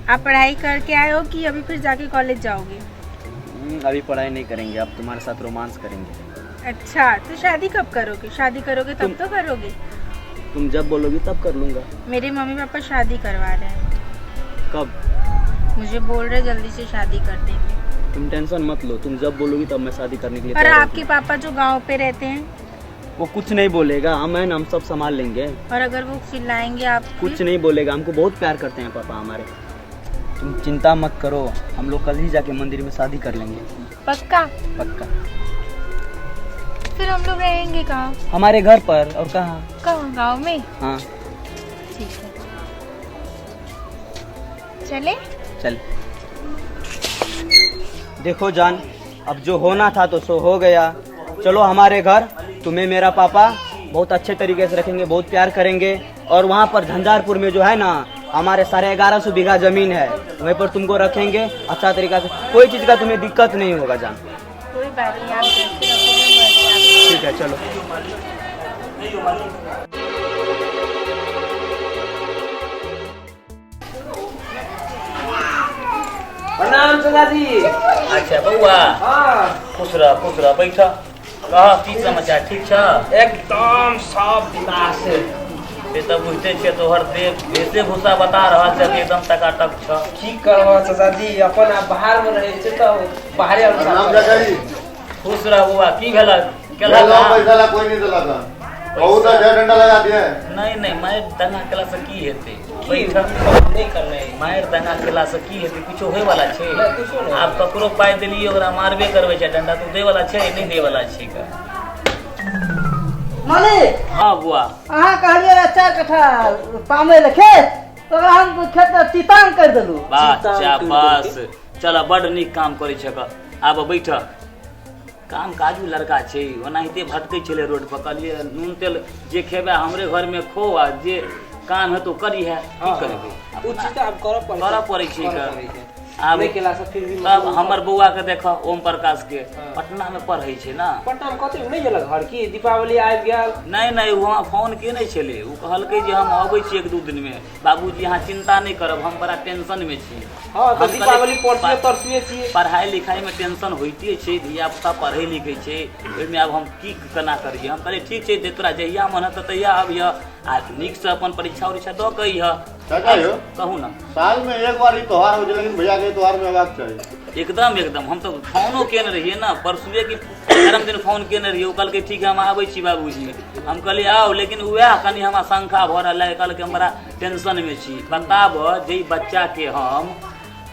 आप पढ़ाई करके आए हो कि अभी फिर जाके कॉलेज जाओगे? अभी पढ़ाई नहीं करेंगे, अब तुम्हारे साथ रोमांस करेंगे। अच्छा, तो शादी कब करोगे? शादी करोगे तब तो करोगे। तुम जब बोलोगी तब कर लूँगा। मेरे मम्मी पापा शादी करवा रहे हैं। कब? मुझे बोल रहे जल्दी से शादी कर देंगे। तुम टेंशन मत लो, तुम जब बोलोगी तब मैं शादी करने के लिए और तैयार हूँ। आपके पापा जो गांव पे रहते हैं? वो कुछ नहीं बोलेगा, हम हैं ना, हम सब संभाल लेंगे। और अगर वो चिल्लाएंगे आप? कुछ नहीं बोलेगा, हमको बहुत प्यार करते हैं पापा हमारे। तुम चिंता मत करो, हम लोग कल ही जाके मंदिर में शादी कर लेंगे। पक्का? पक्का। फिर हम लोग रहेंगे कहाँ? हमारे घर पर। और कहाँ? कहाँ, गाँव में? हाँ। ठीक है, चले। चल। देखो जान, अब जो होना था तो सो हो गया। चलो हमारे घर, तुम्हें मेरा पापा बहुत अच्छे तरीके से रखेंगे, बहुत प्यार करेंगे। और वहाँ पर झंझारपुर में जो है ना, हमारे 1150 बीघा जमीन है, वहीं पर तुमको रखेंगे अच्छा तरीका से, कोई चीज़ का तुम्हें दिक्कत नहीं होगा जान। कोई बात नहीं, आप जैसे रखोगे वैसे आप। ठीक है, चलो। प्रणाम चाचा जी। अच्छा बउआ। हाँ। खुश रह, खुश रह, बैठ। कह की समाचार, ठीक छ? एकदम सब विकास। से तऽ बुझते छियै तोहर देह भेषे भूषा बता रहल छ कि एकदम टकाटक छ। की करबह चाचा जी, अपन आब बाहर में रहै छै तऽ बाहरे अनुसार। प्रणाम चाचा जी। खुश रह बउआ, की भेल? केलक भेल काम? पैसा ला कोई नहीं देलक हन। बहुत अच्छा डंडा लगा दिए। नहीं नहीं, मारि दंगा केला से की हेतै? की बैठ। नहीं करना है। मारि दंगा केला से की हेतै? किछो होय वाला छै? नहि, किछो नहि। आब ककरो पाइ देलियै ओकरा मारबे करबै छै डंडा, तऽ दै वाला छै नहि दै वाला छै का? मालिक। हाँ बुआ। अहाँ कहलियै रहए 4 कट्ठा पामे लए खेत, तऽ ओकरा हम खेत चितांग करि देलहुँ। वाह, चितांग करि बस देलकै। चल, बड नीक काम करै छक। आब बैठ। काम काजू लड़का छै, ओनाहिते भटकै छलै रोड पर। कहलियै नून तेल जे खेबै हमरे घर में खो, आ जे काम हेतौ करिहे। की करबै? ओ चीज तऽ आब करऽ पड़ै करऽ पड़ै छै। करऽ पड़ै छै। आब नहि केला से फिर भी तब हमर बौआ के देख, ओम प्रकाश के, हाँ। पटना में पढ़ै छै ना। पटना में कथी नहि गेलक घर की दीपावली आबि गेल? नहि नहि, ओ हमरा फोन केने छलै, ओ कहलकै जे हम अबै छी 1-2 दिन में। बाबूजी अहाँ चिंता नहि करब, हम बड़ा टेंशन में छी। हाँ, तऽ हम कहलियै, दीपावली परसुए तरसुए छियै। पढ़ाई लिखाई में टेंशन होइते छै, धिया पुता पढ़ै लिखै छै, ओहिमे आब हम की केना करियै? हम कहलियै ठीक छै, जे तोरा जहिया मन हेतौ तहिया अबिह, आ नीक से अपन परीक्षा उरीक्षा दऽ के अइह। चाचा यौ। कहू ना। साल में एक बार ई त्योहार होइ छै, लेकिन भैया के त्योहार में अयबाक चाही। एकदम एकदम, हम तऽ फोनो केने रहियै ना परसुए की 13 दिन फोन केने रहियै। ओ कहलकै ठीक है हम आबै छी बाबूजी। हम कहलियै आउ, लेकिन वएह कनि हमरा शंका भऽ रहल है, कहलकै हम बड़ा टेंशन में छी। बताब जे बच्चा के हम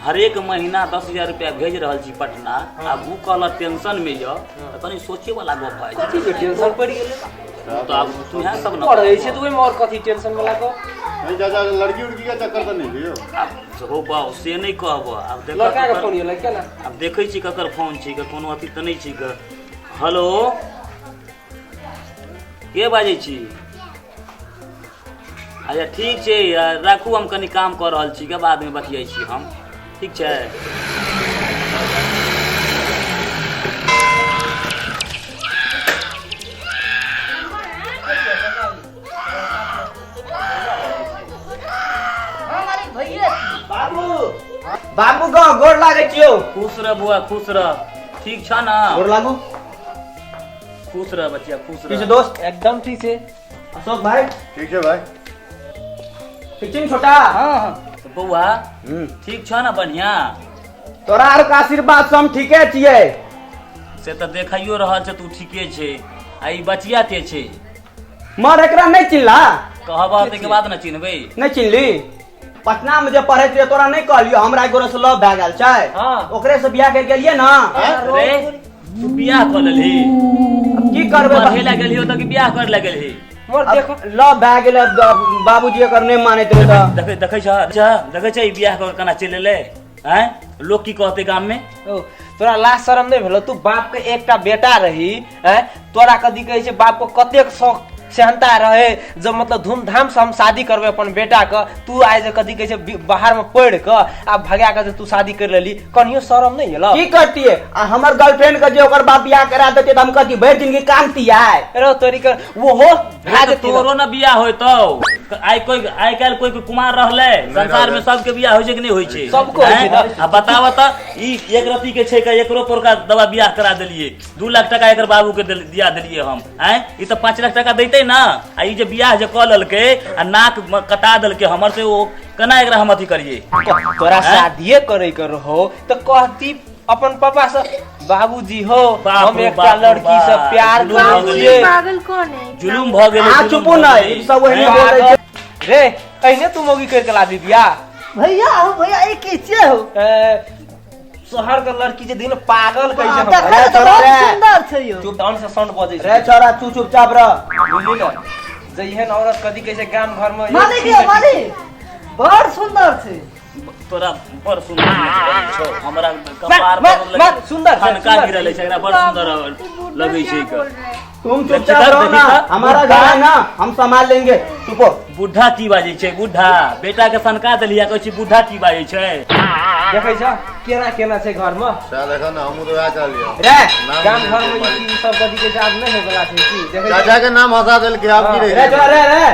हरेक महीना 10,000 रुपया भेज रहल छी पटना, आब उ कहलक टेंशन में यऽ, तऽ कनि सोचे वाला गप भऽ जाइ कथी छै। के टेंशन पड़ि गेलै? तऽ आब तुहे सब ने पढ़ै छै तऽ ओहिमे आओर कथी टेंशन वाला गप? नहीं चाचा, लड़की उड़की के चक्कर तऽ नहीं लियौ। आब हो बाउ, से नहि कहब। आब देखऽ लड़का के ककर- फोन गेलै केना? आब देखै छी ककर फोन छी, कोनो अथी तऽ नहि छी। हेलो, के बाजै छी? अच्छा ठीक छै, राखू, हम कनि काम कऽ रहल छी, बादमे बतियाइ छी हम। ठीक छै। बाबू, बाबू गाँव गोर लागै छियौ। खुश रह बुआ, खुश रह। ठीक छ ना? गोर लागू। खुश रह बचिया, खुश ठीक छै रह। दोस्त? एकदम ठीक छै। अशोक भाई ठीक छै भाई। ठीक छै ने छोटा? हाँ हाँ। तऽ बौआ ठीक छ ना बढ़िया? तोरा आर के आशीर्वाद से हम ठीके छियै। से तऽ देखाइयो रहल छै तू ठीके छै। आ ई बचिया के छै? मर एकरा नहि चिन्हला? कहबह ताहिके बाद ने चिन्हबै। नहि चिन्हली? पटना में जे पढ़ैत रहियै तोरा नहि कहलियौ हमरा एक गोरे से लव भए गेल छै, हाँ। ओकरे से बियाह करि गेलियै ना। रे तू बियाह कऽ लेलही? अब की करबै? पढ़ै लए गेलही ओतऽ कि बियाह कर लए गेलही? मोर अब देखो लव भए गेलै, अब बाबूजी एकर नहि मानैत रहै तऽ। देखै देखै छ, देखै छ ई बियाह कऽ केना चलि एलै? आँय, लोक की कहतै गाम में? ओ तोरा लाज शरम नहि भेलौ? तू बाप के एकटा बेटा रही, आँय तोरा कथी कहै छै बाप के कतेक शौक सेहनता रहे जब मतलब धूमधाम से हम शादी करबै अपन बेटा के, तू आइ जे कथी कहै छै बाहर में पढ़ि कऽ आ भगा कऽ जे तू शादी कर लेली, कनियो शरम नहि एलौ? की करतियै, आ हमर गर्लफ्रेंड के जे ओकर बाप बियाह करा देतियै तऽ हम कथी भरि जिंदगी कानतियै? रो तोरी के ओहो भए जेतै। तोरो ने बियाह होइतौ, आइ कोई आइ काल्हि कोई कोई कुमार रहलै संसार में सबके बियाह होइ छै कि नहि होइ छै? सबके होइ छै आँय? आ बताबऽ तऽ ई एक रत्ती के छै के एकरो परका दवा बियाह करा देलियै, 2 लाख टका एकर बाबू के दिया देलियै हम। आँय, ई तऽ 5 लाख टका दैतै ने। आ ई जे बियाह जे कऽ लेलकै आ नाक कटा देलकै हमर, से ओ केना एकरा हम अथी करियै? तोरा शादिये करे के रहो तऽ कहती अपन पापा से, बाबूजी हो, बाप हम रे एकटा बाप रे लड़की से बाप, प्यार जुलुम करै भऽ गेलै। छियै। पागल कौन है? जुलुम भऽ गेलै। अहाँ जुलुम चुपू भऽ ने, गेलै। ई सब ओहिने आँय? बोलै छै। रे अहिने तू मौगी कर के लाबी बियाह? भैया हो, भैया ई की छियै हो? ए, शहर के लड़की जे दिन पागल कहै छै हमरा। देखै तऽ बहुत रे। सुंदर छै यौ। चुप, डाउन से साउंड बजै रे छै। छोरा, तू चुपचाप रह। बुझली ने, जइहन औरत कथी कहै छै गाम घर में मालिक यौ, मालिक बड़ सुंदर छै। तोरा बड़ सुंदर लगै छौ, हमरा कपार मार, पर मार, सुंदर छै, ठनका सुंदर गिरल छै, एकरा बड़ सुंदर लगै छै। बोल रहा है तुम देखी चुपचाप तऽ, रहो देखी ना, तऽ, हमारा बुढ़ा। घर है ना, हम संभाल लेंगे, चुपो। बुढ़ा की बाजै छै? बुढ़ा बेटा के सनका देलियै, कहै छी बुढ़ा की बाजै छै? देखै छ केना केना छै घर में। सएह देखऽ ने, हमहूँ तऽ वएह कहलियै। रे नाम गाम घर में ई चीज सब कथी कहै छै आब नहि होय वला छै की देखै छ? चाचा के नाम हंसा देलकै, आब की रे रहि छोरा, रे रे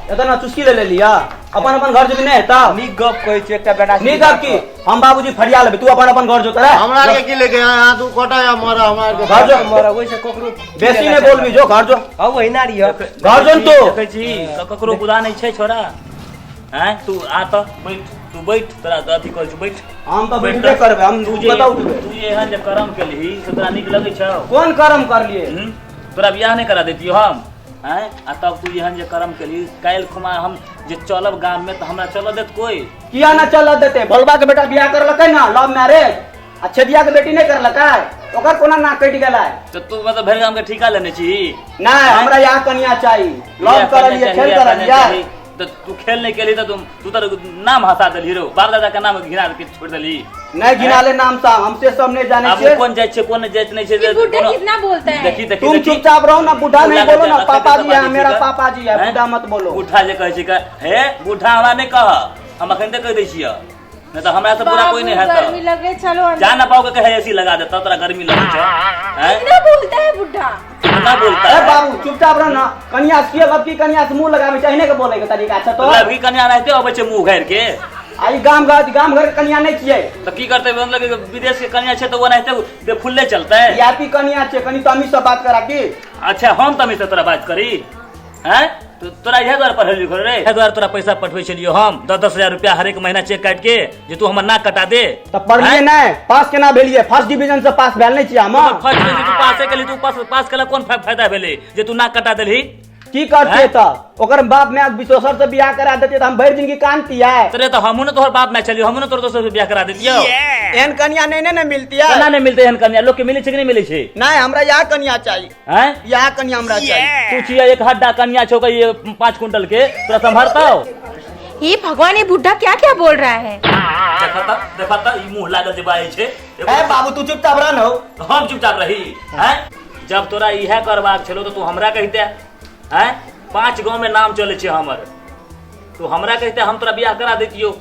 एतऽ ना चुस्की ले लेलिया, अपन अपन घर जेबी नहि हेतौ? नीक गप कहै छी एकटा बेटा से। नीक गप की, हम बाबूजी फरिया लेबै, तू अपन अपन घर जो रे। हमरा आरके की लेके यहाँ तू कोटा या मरा हमरा आरके। घर जो। मर ओहिसँ ककरो बेसी नहि बोलबी, जो घर जो। हँ, ओहिना रहिह। घर जो ने तू। देखै छी ककरो बुरा नहि छै छोरा। आँय, तू आ तऽ बैठ, तू बैठ, तोरा अथी करै छी, बैठ। हम तऽ बैठ। बैठबे करबै, हम तू जे कतऽ उठबै? तू जे एहन जे करम केलही से तोरा नीक लगै छौ? कोन करम करलियै? हम्म? तोरा बियाह नहि करा दैतियौ हम? आँय, आ तब तू एहन जे करम केलही, काल्हि खुमा हम जे चलब गाम में तऽ हमरा चलऽ देत कोई? किया ना चल देते? भोलबा के बेटा बियाह करलकै ना लव मैरिज, आ छेदिया के बेटी नहि करलकै, ओकर कोना नाक कटि गेलै? तऽ तू मतलब भरि गाम के ठीका लेने छी? नहि, हमरा यहाँ कनिया चाही। लव करलियै, खेल करलियै। तऽ तू खेल नहि केलही तऽ तू तऽ नाम हंसा देलही रो, बाप दादा के नाम घिना के छोड़ि देलही। नहि घिनाले नाम सा, हमसे सब नहीं जाने आब ओ छियै। कोन जाइत छै, कोन जाइत नहि छै। ये बुढ़ा कोनो- कितना बोलता है। देखी देखी तुम देखी। चुपचाप रहो ना, बूढ़ा नहीं बोलो ना, पापा जी है, मेरा है पापा जी है, बूढ़ा मत बोलो। बूढ़ा जे कहै छै के, हे बूढ़ा हमरा नहि कह, हम अखन तक कहि दै छियै, नहि तऽ हमरा से बुरा कोई नहीं बाबू, हेतौ। गर्मी लग रही है, चलो अंदर। जा ना पाओ के कहे एसी लगा देता, तोरा गर्मी लगै छौ? हैं? कितना बोलता है बुढ़ा। कितना बोलता ए है। बाबू, चुपचाप रह ना। कनिया से लड़की कनिया से मुंह लगाबै छै, एहने के बोले के तरीका छै तो। लड़की कन्या रहते अबै छै मुंह घारि के। आ ई गाम घर गाम घर के कनिया नहि छियै। तऽ की करतै? मतलब कि विदेश के कन्या छै तऽ ओनाहिते बेफुल्ले चलतै। वीआईपी कनिया छै, कनि तमीज से बात करा की। अच्छा, हम तमीज से तोरा बात करी? हैं, तो तोरा इएह दुआरे पढ़ल लिखल रे, इएह दुआरे तोरा पैसा पठबै छलियौ हम 10-10 हजार रुपया हरेक महीना चेक काटि के, जे तू हमर नाक कटा दे। तऽ पढ़लियै हैं? नहि, पास केना भेलियै? फर्स्ट डिवीजन से पास भेल नहि छियै हम। फर्स्ट डिवीजन तू पासे केलही, तू पास पास केला कोन फायदा भेलै जे तू नाक कटा देलही? की करतियै तऽ ओकर बाप माय विश्वेश्वर से बियाह करा देतियै तऽ हम भरि जिंदगी कानतियै। तोरे तऽ हमहूँ ने तोहर बाप माय छलियौ, हमहूँ ने तोहर दोसर से बियाह करा देतियौ। एहन कनिया नहि ने ने मिलतियै। केना नहि मिलतै एहन कन्या? लोक के मिलै छै कि नहि मिलै छै? नहि, हमरा इएह कनिया चाही। हैं? इएह कनिया हमरा चाही। तू छियै एक हड्डा कन्या छौ ये 5 क्विंटल के, तोरा सम्हारतौ? हे भगवान, ये बुढ़ा क्या क्या बोल रहा है। देखा तऽ, देखा तऽ, ई मुँह लागल जे बाजै छै। ए बाबू, तू चुपचाप रह न हौ। हम चुपचाप रही? हैं, जब तोरा इएह करबाक छलौ तऽ तू हमरा कहिते। हैं, 5 गाँव में नाम चलै छै हमर, तू हमरा कहिते, हम तोरा बियाह करा दैतियौ।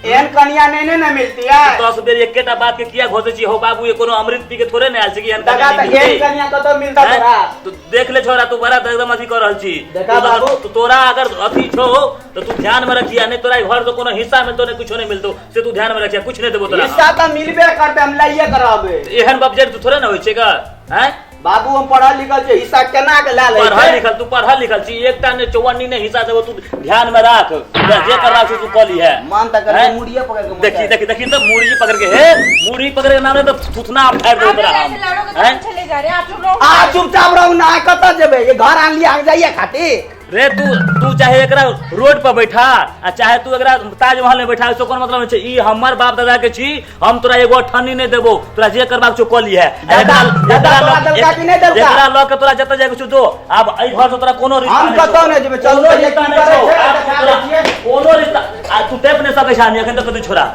एहन कनिया नहि ने ने मिलतियै। 10 बेर एकेटा बात के किया घोसै छी हौ बाबू? ये कोनो अमृत पी के थोड़े ने आयल छै कि एहन देखा कन्या तऽ नहि मिलतै। एहन कनिया कतऽ मिलता हैं? तोरा? तू देख ले छोरा, तू बड़ा एकदम अथी कर रहल छी। देखा बाबू। तू तोरा अगर अथी छौ तऽ तू ध्यान में रखिया, नहीं तोरा घर से कोनो हिस्सा मिलतो नहीं, कुछो नहीं मिलतो, से तू ध्यान में रखिया, कुछ नहीं देबो तोरा। हिस्सा तऽ मिलबे करतै, हम लइए के रहबै। एहन बपजेर तू थोड़े ने होइ छै ग। हैं? बाबू, हम पढ़ल लिखल छियै, हिस्सा केना के लए लै पढ़ल छै? लिखल, तू पढ़ल लिखल छी, एकटा ने चौवन्नी ने हिस्सा देबो, तू ध्यान में राख, जे करबाक छौ तू कऽ लीहे। मन तऽ करै हैं? मुड़िए पकड़ के देखी देखी देखी तऽ मुड़ी पकड़ के, हे मुड़ी पकड़ के नाम तऽ थुथना फाड़ि देबो आप तोरा लोग हम। ऐसे लड़ोगे तो हैं? हम चले जा रहे हैं, आप लोग रहो। आ चुपचाप रहू ना, कतऽ जेबै? ये घर आनलियै अहाँ जाइए खातिर? रे तू तू चाहे एकरा रोड पर बैठा आ चाहे तू एकरा ताजमहल में बैठा, ओहिसँ कोनो मतलब नहि छै। ई हमर बाप दादा के छी, हम तोरा एगो अठन्नी नहि देबो, तोरा जे करबाक छौ कऽ लिहे। दादा, दादा तोरा देलका कि नहि देलका? एकरा लऽ के तोरा जतऽ जाइके छौ जो, आब एहि घर से तोरा कोनो रिश्ता हम नहि छौ। कतौ नहि जेबै, चलू, कोनो जे रिश्ता की नहि करै छौ। छै, आब देखा तोरा दै छियै। कोनो रिश्ता, आ तू टेप नहि सकै छै एखन तक, कतौ छोड़ा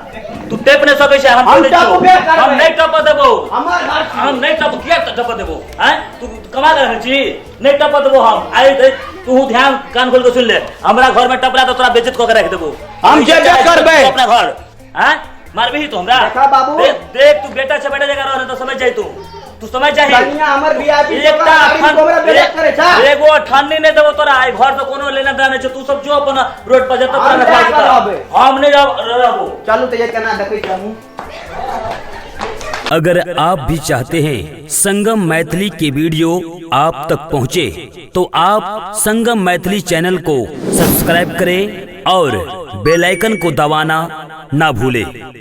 तू टेप नहि सकै छै। हम हम कहि दै छियौ। टपबे करबै। हम नहि टपऽ देबौ। हमर घर छी। हम नहि टप, किया टपऽ देबौ? आँय, तू कमा रहल छी, नहि टपऽ देबौ हम। आइ तू ध्यान कान खोल के सुन ले, हमरा घर में टपला तऽ तोरा बेइज्जत कऽ के राखि देबौ। हम जेबे करबै। तू अपना घर आँय मारबही तू हमरा? देखा बाबू। देख देख, तू बेटा छै, बेटा जगह रह, तऽ समझ जाइ तू। तू समझ जाही। कनिया हमर वीआईपी एकटा हमरा बेइज्जत करे छा। एगो अठन्नी नहीं देबो तोरा, आई घर से कोनो लेना देना नहीं छौ, तू सब जो अपन रोड पर जतऽ तोरा हम देखा जा जेतऽ। रहबै। हम नहीं रहबो। चलू तऽ ये केना देखै छी हमहूँ। अगर आप भी चाहते हैं संगम मैथिली के वीडियो आप तक पहुंचे, तो आप संगम मैथिली चैनल को सब्सक्राइब करें और बेल आइकन को दबाना ना भूलें।